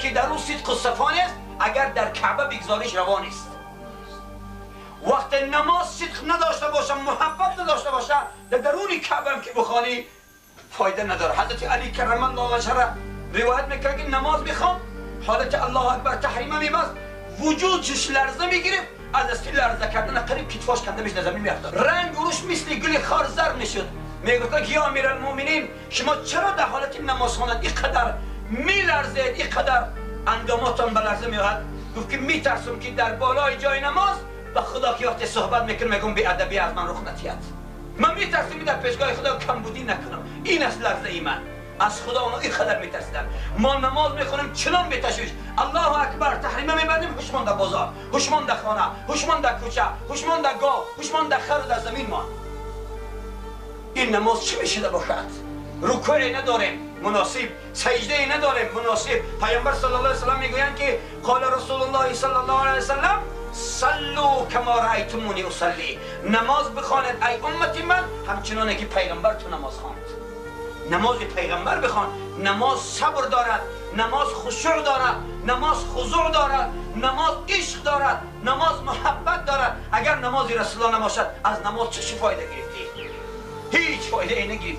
که در او صدق و صفا نیست، اگر در کعبه بگذاریش روا نیست. وقت نماز صدق نداشته باشه، محبت نداشته باشه، در درون کعبه هم که بخوانی فایده نداره. حضرت علی کرم الله وجهه روایت میکنه که نماز میخوان، حالت الله اکبر تحریمه میبست، وجودش لرزه میگرفت، از دستی لرزه کردن قریب کتفاش کنده میشد، زمین میافتاد، رنگ روش مثل گل خار زرد میشد. میگفتن که یا امیرالمومنین، شما چرا در حالت نماز خواندن اینقدر میلرزید، اینقدر انداماتان به لرزه میاد؟ گفت که میترسم که در بالای جای نماز با خدا که وقتی صحبت میکنم میگم بی ادبی از من رخ نتید، من میترسم که در پیشگاه خدا کمبودی نکنم. این است لرزه ای من از خدا. اونا اینقدر میترسیدن. ما نماز میخونیم چنان بتشویش، الله اکبر تحریمه میبندیم، هوشمان در بازار، هوشمان در خانه، هوشمان در کوچه، هوشمان در گاو، هوشمان در خر و در زمین ما. این نماز چی میشده باشد؟ رکوع نداریم مناسب، سجده نداریم مناسب. پیامبر صلی الله علیه و سلم میگویند که قال رسول الله صلی الله علیه و سلم صلوا کما رأیتمونی اصلی. نماز بخوانید ای امت من همچنانه که پیغمبر تو نماز خواند. نماز پیغمبر بخوان. نماز صبر دارد، نماز خشوع دارد، نماز خضوع دارد، نماز عشق دارد، نماز محبت دارد. اگر نماز رسول الله نباشد از نماز چه فایده گرفتی؟ هیچ فایده ای نگرفتی.